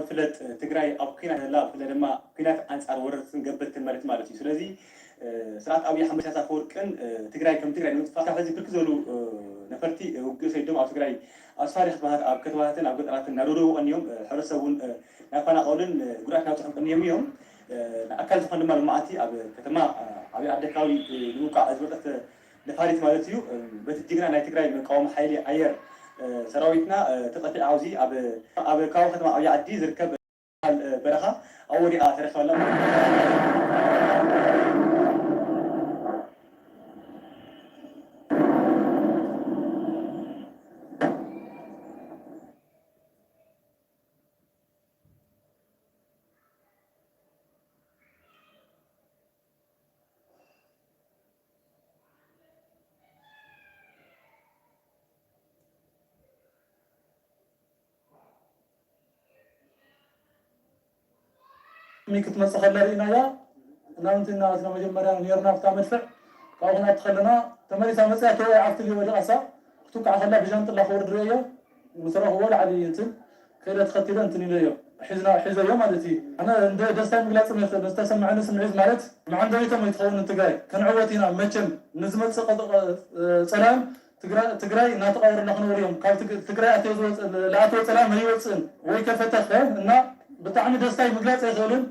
ፍለጥ ትግራይ ኣብ ኲናት ዘላ ብፍላይ ድማ ኲናት ኣንጻር ወረርትን ገበትን ማለት ማለት እዩ። ስለዚ ስርዓት ኣብይ ኣሕመድ ኢሳያስ ኣፈወርቅን ትግራይ ከም ትግራይ ንምጥፋእ ካብ ሕዚ ብርክት ዝበሉ ነፈርቲ ውግእ ሰዲዶም ኣብ ትግራይ ኣብ ዝተፈላለዩ ከተማታት ኣብ ከተማታትን ኣብ ገጠራትን እናደብደቡ ቀንዮም። ሕብረተሰብ እውን እናፈናቐሉን ጉድኣት እናብፅሖም ቀንዮም እዮም። ንኣካል ዝኾነ ድማ ሎማዓንቲ ኣብ ከተማ ዓብይ ዓዲ ኣካባቢ ንምውቃዕ ዝመፀት ነፋሪት ማለት እዩ። በቲ ጅግና ናይ ትግራይ መቃወሚ ሓይሊ ኣየር ሰራዊትና ተጠፊኣ ኣብዚ ኣብ ኣብ ከባቢ ከተማ ዓብይ ዓዲ ዝርከብ በረኻ ኣብኡ ወዲቓ ተረኺባ ኣላ። ሚ ክትመጽእ ከላ ርኢናያ። እናምንቲ እናወትና መጀመርያ ነርና ኣብታ መድፍዕ ካብኡ ክንኣቲ ከለና ተመሊሳ መጽያ ተወ ኣብቲ ወዲቓሳ ክትውቃዕ ከላ ብጃንጥላ ክወርድ ርእዮ ምስ ረኽቦ ላዕሊ እንትን ከይደ ተኸቲለ እንትን ኢለዮ ሒዝና ሒዘዮ ማለት እዩ። ኣነ እንደ ደስታ ምግላጽ ዝተሰምዐኒ ስምዒት ማለት መዓንደሪቶም ኣይትኸውን ንትግራይ ክንዕወት ኢና መቸም ንዝመጽእ ጸላም ትግራይ እናተቐበረና ክነብር እዮም። ካብ ትግራይ ኣትዮ ዝወፅእ ለኣትወ ፀላም ኣይወፅእን ወይ ከፈተኸ እና ብጣዕሚ ደስታይ ምግላፅ ኣይኽእልን።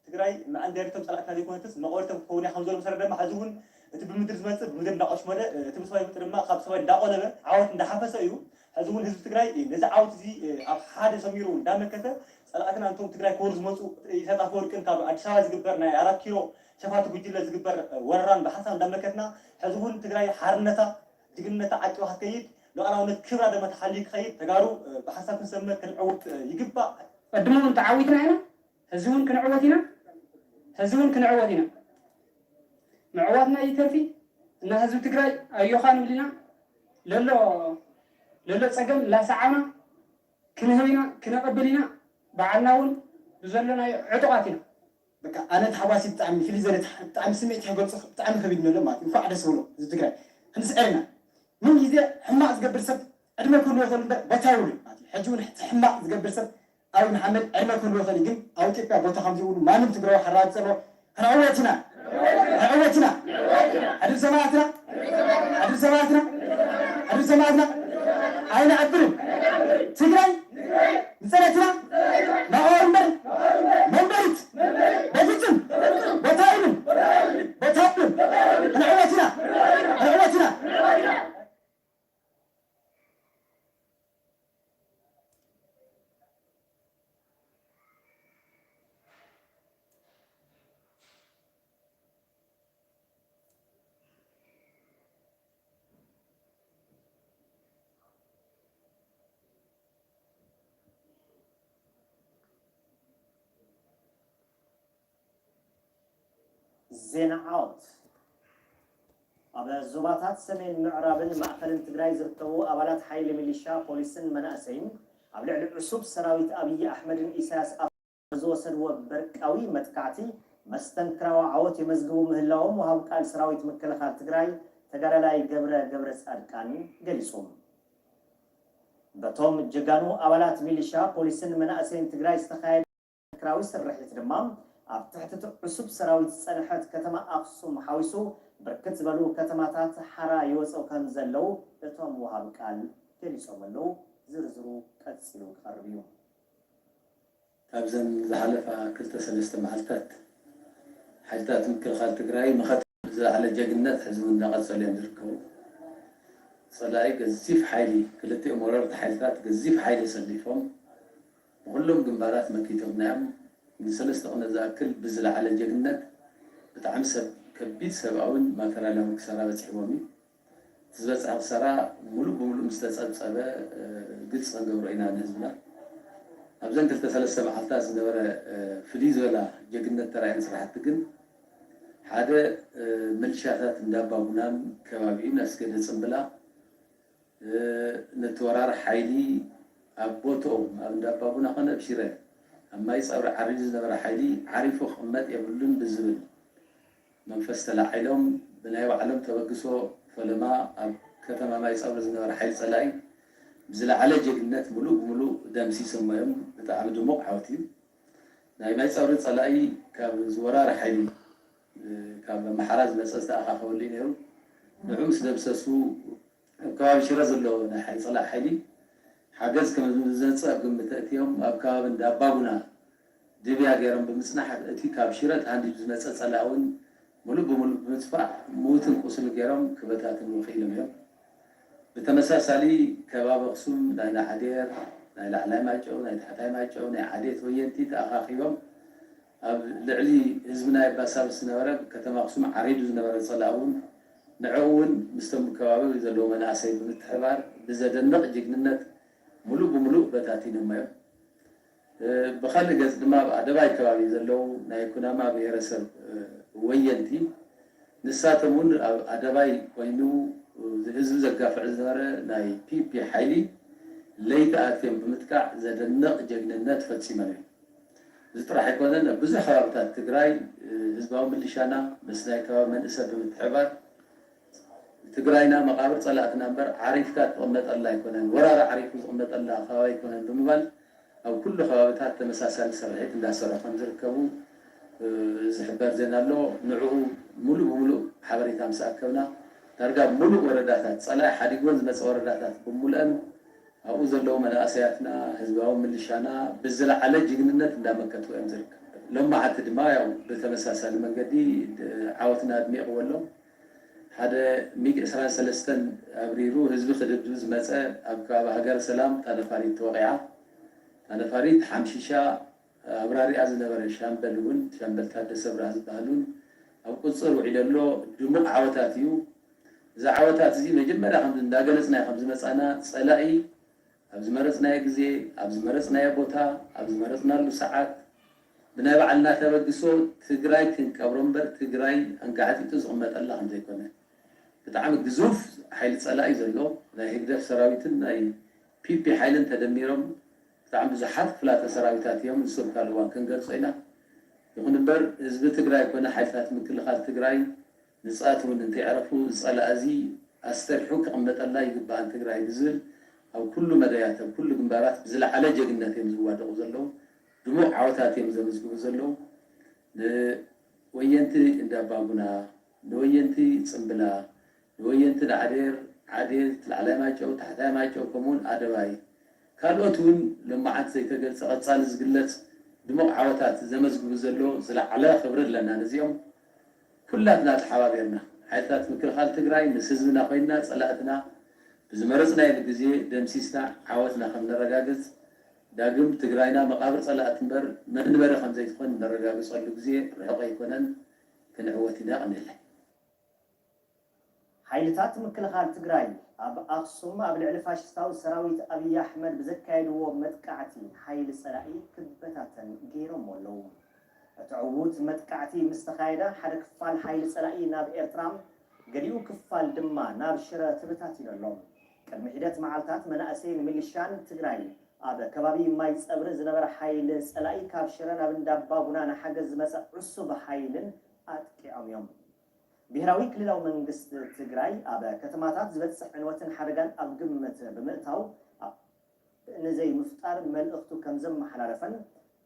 ትግራይ መዐንደሪቶም ፀላእትና ዘይኮነትስ መቐበሪቶም ክኸውን እያ ከም ዘሎ መሰረት ድማ ሕዚ እውን እቲ ብምድሪ ዝመፅእ ብምድሪ እንዳቆሽመደ እቲ ብሰማይ ዝመፅእ ድማ ካብ ሰማይ እንዳቆለበ ዓወት እንዳሓፈሰ እዩ። ሕዚ እውን ህዝቢ ትግራይ ነዚ ዓወት እዚ ኣብ ሓደ ሰሚሩ እንዳመከተ ፀላእትና እንቶም ትግራይ ክወሩ ዝመፁ ኢሳያስ ኣፈወርቅን ካብ ኣዲስ ኣበባ ዝግበር ናይ ኣራት ኪሎ ሸፋቱ ጉጅለ ዝግበር ወረራን ብሓንሳብ እንዳመከትና ሕዚ እውን ትግራይ ሓርነታ ጅግንነታ ዓቂባ ክትከይድ ሉዓላውነት ክብራ ድማ ተሓልዩ ክኸይድ ተጋሩ ብሓንሳብ ክንሰምር ክንዕውት ይግባእ። ቅድሚ እውን ተዓዊትና ኢና፣ ሕዚ እውን ክንዕወት ኢና፣ ሕዚ እውን ክንዕወት ኢና። ምዕዋትና ይተርፊ እና ህዝቢ ትግራይ ኣዮኻ ንብል ኢና። ለሎ ለሎ ፀገም ላሰዓና ክንህብ ኢና ክነቐብል ኢና። በዓልና እውን ብዘለናዮ ዕጡቓት ኢና። በቃ ኣነ ተሓጓሲ ብጣዕሚ ፍልይ ዝበለ ብጣዕሚ ስምዒት ክገልፆ ብጣዕሚ ከቢድ ነሎ ማለት እዩ። እንኳዕ ደስ በሎ ህዝቢ ትግራይ። ክንስዕር ኢና። ምን ግዜ ሕማቕ ዝገብር ሰብ ዕድመ ክህልዎ ይኽእል እምበር ቦታ የብሉን ማለት እዩ። ሕጂ እውን እቲ ሕማቕ ዝገብር ሰብ ኣብይ መሓመድ ዕድመ ክህልዎ ይኽእል እዩ፣ ግን ኣብ ኢትዮጵያ ቦታ ከም ዘይብሉ ማንም ትግራዊ ሓራግፅ ኣሎ። ክንዕወት ኢና። ክንዕወት ኢና። ሕድሪ ሰማእትና። ሕድሪ ሰማእትና። ሕድሪ ሰማእትና። ኣይንዕብርን። ትግራይ ንፀለትና ናቕዋ እምበር መንበሪት በፍፁም ቦታ የብሉን። ቦታ የብሉን። ክንዕወት ኢና። ክንዕወት ኢና። ዜና ዓወት። ኣብ ዞባታት ሰሜን ምዕራብን ማእኸልን ትግራይ ዝርከቡ ኣባላት ሓይሊ ሚሊሻ፣ ፖሊስን መናእሰይን ኣብ ልዕሊ ዕሱብ ሰራዊት ኣብይ ኣሕመድን ኢሳያስ ኣብ ዝወሰድዎ በርቃዊ መጥቃዕቲ መስተንክራዊ ዓወት የመዝግቡ ምህላዎም ወሃብ ቃል ሰራዊት ምክልኻል ትግራይ ተጋዳላይ ገብረ ገብረ ጻድቃን ገሊጹ። በቶም ጀጋኑ ኣባላት ሚሊሻ፣ ፖሊስን መናእሰይን ትግራይ ዝተኻየደ መስተንክራዊ ስርሒት ድማ ኣብ ትሕቲ እቲ ዕሱብ ሰራዊት ዝጸንሐት ከተማ ኣኽሱም ሓዊሱ ብርክት ዝበሉ ከተማታት ሓራ ይወፅኡ ከም ዘለዉ እቶም ወሃቢ ቃል ገሊጾም ኣለዉ። ዝርዝሩ ቀጺሉ ክቐርብ እዩ። ካብዘን ዝሓለፋ ክልተ ሰለስተ መዓልታት ሓይልታት ምክልኻል ትግራይ መኸተ ብዝለዓለ ጀግንነት ሕዚ እውን እንዳቐጸሉ እዮም ዝርከቡ። ጸላኢ ገዚፍ ሓይሊ፣ ክልቲኦም ወረርቲ ሓይልታት ገዚፍ ሓይሊ ኣሰሊፎም ብኹሎም ግንባራት መኪቶምና እዮም። ንሰለስተ ቅነ ዝኣክል ብዝለዓለ ጀግንነት ብጣዕሚ ሰብ ከቢድ ሰብኣውን ማተርያላውን ክሳራ በፂሕዎም እዩ። እቲ ዝበፅሐ ክሳራ ሙሉእ ብሙሉእ ምስ ተፀብፀበ ግልፂ ክንገብሮ ኢና ንህዝብና። ኣብዘን ክልተ ሰለስተ መዓልታት ዝነበረ ፍልይ ዝበላ ጀግንነት ተራእየን ስራሕቲ ግን ሓደ ምልሻታት እንዳባጉናን ከባቢኡን ኣስገደ ፅምብላ ነቲ ወራሪ ሓይሊ ኣብ ቦትኦም ኣብ እንዳባጉና ኮነ ኣብ ሽረ ኣብ ማይ ፀብሪ ዓሪዱ ዝነበረ ሓይሊ ዓሪፉ ክቕመጥ የብሉን ብዝብል መንፈስ ተላዒሎም ብናይ ባዕሎም ተበግሶ ፈለማ ኣብ ከተማ ማይ ፀብሪ ዝነበረ ሓይሊ ፀላኢ ብዝለዓለ ጀግንነት ምሉእ ብምሉእ ደምሲሶሞ እዮም። ብጣዕሚ ድሙቕ ዓወት እዩ። ናይ ማይ ፀብሪ ፀላኢ ካብ ዝወራሪ ሓይሊ ካብ ኣምሓራ ዝመፀ ዝተኣኻኸበሉ እዩ ነይሩ። ንዑ ምስ ደምሰሱ ኣብ ከባቢ ሽረ ዘሎ ናይ ሓይ ፀላኢ ሓይሊ ሓገዝ ከም ዝመፀ ኣብ ግምት ኣእትዮም ኣብ ከባቢ እንዳ ኣባጉና ድብያ ገይሮም ብምፅናሕ እቲ ካብ ሽረ ተሃንዲዱ ዝመፀ ፀላኢ እውን ሙሉእ ብሙሉእ ብምፅፋእ ምዉትን ቁስል ገይሮም ክበታትን ውክኢሎም እዮም። ብተመሳሳሊ ከባቢ ኣክሱም ናይ ናዓዴር ናይ ላዕላይ ማይጨው ናይ ታሕታይ ማይጨው ናይ ዓዴት ወየንቲ ተኣኻኺቦም ኣብ ልዕሊ ህዝቢ ናይ ኣባሳብስ ዝነበረ ከተማ ኣክሱም ዓሪዱ ዝነበረ ፀላእ እውን ንዕኡ እውን ምስቶም ከባቢ ዘለዎ መናእሰይ ብምትሕባር ብዘደንቕ ጅግንነት ሙሉእ ብሙሉእ በታቲኖሞ እዮም። ብኻልእ ገፅ ድማ ኣብ ኣደባይ ከባቢ ዘለዉ ናይ ኩናማ ብሄረሰብ ወየንቲ ንሳቶም እውን ኣብ ኣደባይ ኮይኑ ህዝቢ ዘጋፍዕ ዝነበረ ናይ ፒፒ ሓይሊ ለይቲ ኣትዮም ብምጥቃዕ ዘደንቕ ጀግንነት ፈፂሞም እዮም። እዚ ጥራሕ ኣይኮነን ኣብ ብዙሕ ከባብታት ትግራይ ህዝባዊ ምልሻና ምስ ናይ ከባቢ መንእሰብ ብምትሕባር ትግራይና መቓብር ፀላእትና እምበር ዓሪፍካ ትቕመጠላ ኣይኮነን ወራሪ ዓሪፉ ዝቕመጠላ ከባቢ ኣይኮነን ብምባል ኣብ ኩሉ ከባብታት ተመሳሳሊ ስርሒት እንዳሰርሑ ከም ዝርከቡ ዝሕበር ዜና ኣሎ። ንዕኡ ሙሉእ ብሙሉእ ሓበሬታ ምስ ኣከብና ዳርጋ ሙሉእ ወረዳታት ፀላኢ ሓዲግወን ዝመፀ ወረዳታት ብሙሉአን ኣብኡ ዘለዉ መናእሰያትና ህዝባዊ ምልሻና ብዝለዓለ ጅግንነት እንዳመከትዎ እዮም ዝርከብ። ሎማዓንቲ ድማ ያው ብተመሳሳሊ መንገዲ ዓወትና ኣድሚቕዎ ኣሎ። ሓደ ሚግ ዕስራን ሰለስተን ኣብሪሩ ህዝቢ ክድብድብ ዝመፀ ኣብ ከባቢ ሃገረ ሰላም ጣነፋሪት ተወቒዓ። ጣነፋሪት ሓምሺሻ ኣብራሪኣ ዝነበረ ሻምበል እውን ሻምበል ታደሰ ብርሃ ዝበሃል እውን ኣብ ቁፅፅር ውዒሉ ኣሎ። ድሙቕ ዓወታት እዩ። እዚ ዓወታት እዚ መጀመርያ ከም እንዳገለፅናዮ ከም ዝመፃና ፀላኢ ኣብ ዝመረፅናዮ ግዜ ኣብ ዝመረፅናዮ ቦታ ኣብ ዝመረፅናሉ ሰዓት ብናይ ባዕልና ተበግሶ ትግራይ ክንቀብሮ እምበር ትግራይ ኣንጋዕጢጡ ዝቕመጠላ ከም ዘይኮነ ብጣዕሚ ግዙፍ ሓይሊ ፀላኢ ዘሎ ናይ ህግደፍ ሰራዊትን ናይ ፒፒ ሓይልን ተደሚሮም ብጣዕሚ ብዙሓት ክፍላተ ሰራዊታት እዮም። ንሱ ኣብ ካልእ እዋን ክንገልፆ ኢና። ይኹን እምበር ህዝቢ ትግራይ ኮነ ሓይልታት ምክልኻል ትግራይ ንፅኣት እውን እንተይዕረፉ ዝፀላእ እዚ ኣስተሪሑ ክቕመጠላ ይግባእ ንትግራይ ብዝብል ኣብ ኩሉ መዳያት ኣብ ኩሉ ግንባራት ብዝለዓለ ጀግንነት እዮም ዝዋደቑ ዘለዉ። ድሙቕ ዓወታት እዮም ዘመዝግቡ ዘለዉ። ንወየንቲ እንዳባጉና፣ ንወየንቲ ፅምብላ፣ ንወየንቲ ናዕዴር፣ ዓዴት፣ ላዕላይ ማይጨው፣ ታሕታይ ማይጨው ከምኡውን ኣደባይ ካልኦት እውን ሎማዓንቲ ዘይተገልፀ ቀፃሊ ዝግለፅ ድሙቕ ዓወታት ዘመዝግቡ ዘለዉ ዝለዓለ ክብሪ ኣለና ነዚኦም። ኩላትና ተሓባቢርና ሓይልታት ምክልኻል ትግራይ ምስ ህዝብና ኮይንና ፀላእትና ብዝመረፅናየሉ ግዜ ደምሲስና ዓወትና ከም ነረጋግፅ ዳግም ትግራይና መቓብር ፀላእቲ እምበር መንበሪ ከም ዘይትኾን ነረጋግፀሉ ግዜ ርሑቕ ኣይኮነን። ክንዕወት ኢና። የቐንየለይ። ሓይልታት ምክልኻል ትግራይ ኣብ ኣኽሱም ኣብ ልዕሊ ፋሽስታዊ ሰራዊት ኣብይ ኣሕመድ ብዘካየድዎ መጥቃዕቲ ሓይሊ ፀላኢ ክበታተን ገይሮሞ ኣለዉ። እቲ ዕዉት መጥቃዕቲ ምስ ተኻየደ ሓደ ክፋል ሓይሊ ፀላኢ ናብ ኤርትራ፣ ገሊኡ ክፋል ድማ ናብ ሽረ ተበታቲኑ ኣሎ። ቅድሚ ሒደት መዓልታት መናእሰይን ሚሊሻን ትግራይ ኣብ ከባቢ ማይ ፀብሪ ዝነበረ ሓይሊ ፀላኢ ካብ ሽረ ናብ እንዳባ ጉና ንሓገዝ ዝመፀ ዕሱብ ሓይልን ኣጥቂዖም እዮም። ብሄራዊ ክልላዊ መንግስቲ ትግራይ ኣብ ከተማታት ዝበፅሕ ዕንወትን ሓደጋን ኣብ ግምት ብምእታው ንዘይምፍጣር መልእኽቱ ከም ዘመሓላለፈን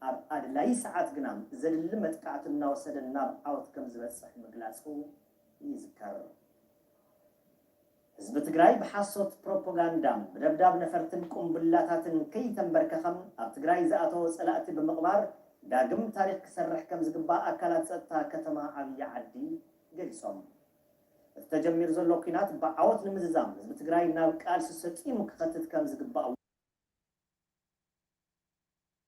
ኣብ ኣድላዪ ሰዓት ግና ዘድሊ መጥቃዕቲ እናወሰደ ናብ ዓወት ከም ዝበፅሕ ምግላፁ ይዝከር። ህዝቢ ትግራይ ብሓሶት ፕሮፓጋንዳ ብደብዳብ ነፈርትን ቁምብላታትን ከይተንበርከኸ ኣብ ትግራይ ዝኣተወ ፀላእቲ ብምቕባር ዳግም ታሪክ ክሰርሕ ከም ዝግባእ ኣካላት ፀጥታ ከተማ ዓብዪ ዓዲ ገሊፆም። እቲ ተጀሚሩ ዘሎ ኲናት ብዓወት ንምዝዛም ህዝቢ ትግራይ ናብ ቃልሲ ሰጢሙ ክኸትት ከም ዝግባእ